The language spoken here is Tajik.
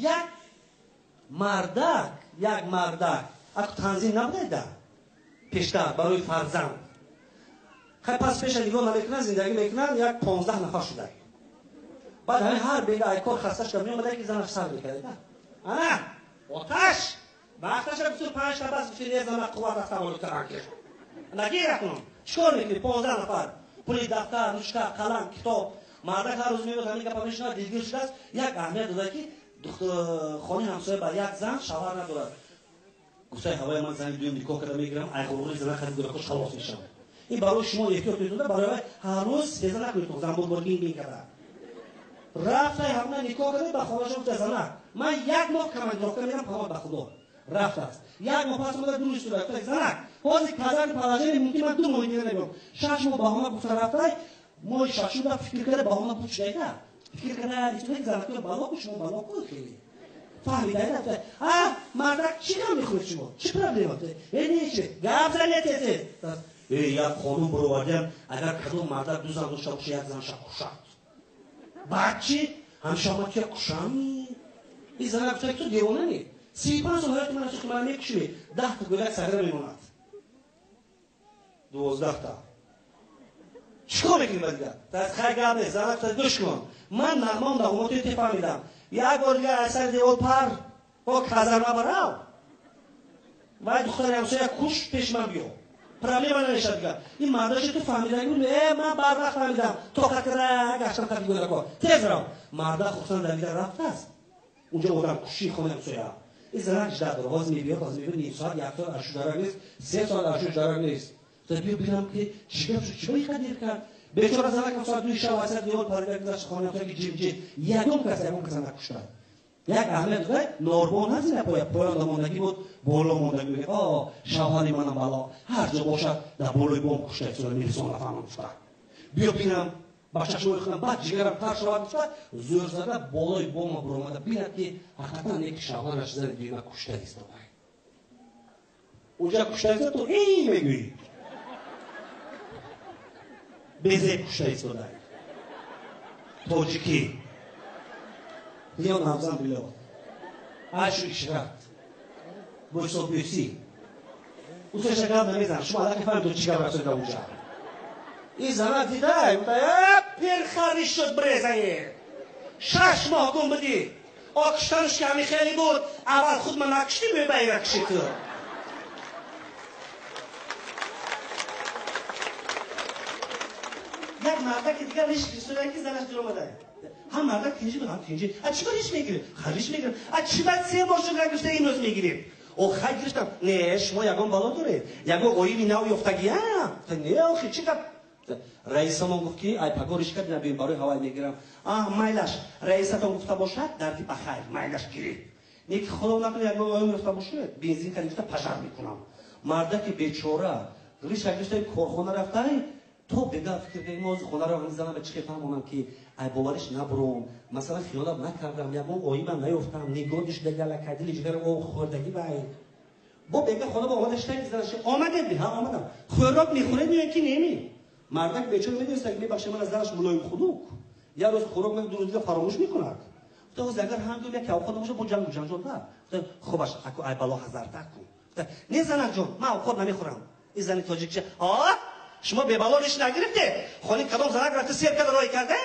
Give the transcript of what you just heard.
Як мардак, як мардак, аку танзим набудайда пештар барои фарзанд. Хай пас пеша нигоҳ намекунанд, зиндагӣ мекунанд, як 15 нафар шудай. Баъд ҳамин ҳар бега ай кор хаста шуда меомада, ки занаш сар мекарда. Ана оташ вақташа 25 та бас гуфти, не зана қувват аз таваллуд кардан ки. Нагир акнун. Чикор мекунӣ? 15 нафар. Пули дафтар, ручка, қалам, китоб. Мардак ҳар рӯз меояд, ҳамин гапа мешунавад, дилгир шудааст. Як аҳамият дода, ки хони ҳамсоя ба як зан шавҳар надорад. Гуфтаи ҳавои ман зани дуюм никоҳ карда мегирам, айғурури зана хари гӯдакош халос мешавад. Ин барои шумо эҳтиёт кунед, барои ҳар рӯз сеза накунед, занбурбор гин гин карда. Рафтай ҳамна никоҳ карда, ба хонаша гуфта, занак, ман як моҳ командировка мерам, паноҳ ба Худо. Рафтааст. Як моҳ пас омада, ду рӯз шуда, гуфта, занак, ҳозир казани положение мумкин ман 2 моҳи дига намеём. 6 моҳ баҳона гуфта рафтай, моҳи шашум фикр карда баҳона буд шудайда. Фикр карда, истои занакҳои бало ку, шумо бало ку хеле. Фаҳмидаида, а мардак чӣ ғам мехӯред шумо? Чӣ проблема? Э не чӣ? Гап занед тез. Э як қонун баровардиам, агар кадом мардак ду зан дошта боша, як занша кушад. Баъд чӣ? Ҳамеша ман ки кушам? Ин занак гуфта, ту девона не? 35 сол ҳаёти ман ки ман мекушӣ, 10 та гӯдак сагра мемонад. 12 та. Чикор мекунӣ ба дигар? Хай гап нест, занак гуфта, гӯш кун. Ман нағмаам нағмоти те фаҳмидам. Як бор дигар аз сари девор пар, бо казарма барав. Вай духтари ҳамсоя куш, пеш ман биё. Проблема намешавад дигар. Ин мардаши ту фаҳмидаги буд, э ман барвақт фаҳмидам. Тоқат карда гаштам қади гӯдако. Тез рав. Марда хурсанд давида рафтааст. Унҷо одам куши хонаи ҳамсоя. Ин занак жда дорад. Ҳозир мебиёд, ҳозир мебиёд, ним соат, як соат ашу дарак нест, 3 соат ашу дарак нест. То биё бинам ки чӣ гап шуд, чӣ ба дер кард. Бечора занак соат 2 шаб аз девор парида гузашт хонаи ҳамсоя, ки ҷим-ҷим. Ягон кас, ягон каса накушта. Як аҳамият дода, норбон ҳаст, поя поёнда мондагӣ буд, боло мондагӣ буд. О, шавҳари манам бало, ҳар ҷо бошад, дар болои бом кушта истода, милисон нафаҳмам гуфта. Биё бинам, ба чашмои худам, баъд ҷигарам тар шавад гуфта, зӯр зада болои бома буромада, бинад ки ҳақиқатан неки шавҳараш зани дуюма кушта истода. Унҷа кушта истода, ту эй мегӯӣ. Безеб кушта истода. Тоҷикӣ. Ё навзан било. Айшу ишрат. Бӯсо бӯсӣ. Усеша гап намезанам. Шумо аллакай фаҳмид, чӣ гап расоида унҷа. Ин занак дидай, гуфта, э пирхари шуд брезае. 6 моҳ гум будӣ. О куштанаш ки ҳамин хеле буд, аввал худ ман накуштӣ, мебаира кушӣ ту. Як мардаки дигар риш гирифта, ки занаш дир омада. Ҳам мардак тинҷи буд, ҳам тинҷи. А чӣ кор риш мегиред? Хай риш мегирем. А чӣ баъд 3 моҳ шуд гирифта, имрӯз мегирем? О хай гирифтам. Не, шумо ягон бало доред? Ягон оими нав ёфтагия? Не, охи чӣ гап? Раисамон гуфт ки ай паго риш кард, набием барои ҳавай мегирам. А майлаш, раисатон гуфта бошад, дарди ба хайр, майлаш гиред. Не ки худо накунад ягон оим ёфта бошад, бензин кард гирифта пожар мекунам. Мардаки бечора риша гирифта корхона рафтай, то бега фикр кардем, мо хонаро занам ба чӣ фаҳмонам ки ай бовариш набуром, масалан хиёнат накардам, ягон оимам наёфтам, нигоҳ шуда галака дили ҷигарам об хӯрдагӣ вай. Бо бега хона ба омада шитаки занаш, омадед? Ҳа, омадам. Хӯрок мехӯред меояд ки неми? Мардак бечора медонист, ки мебахшед, ман аз занаш мулоим хунук. Як рӯз хӯрок ду рӯз дига фаромӯш мекунад. Гуфта, ҳозир агар ҳам гӯям, як авқот набошад, бо ҷангу ҷанҷол на. Гуфта, хубаш, аку ай бало ҳазартар кун. Гуфта, не занакҷон, ман авқот намехӯрам. Ин зани тоҷикча, ҳа? Шумо бебало риш нагирифте? Хони кадом занак рафта сер карда рой карда?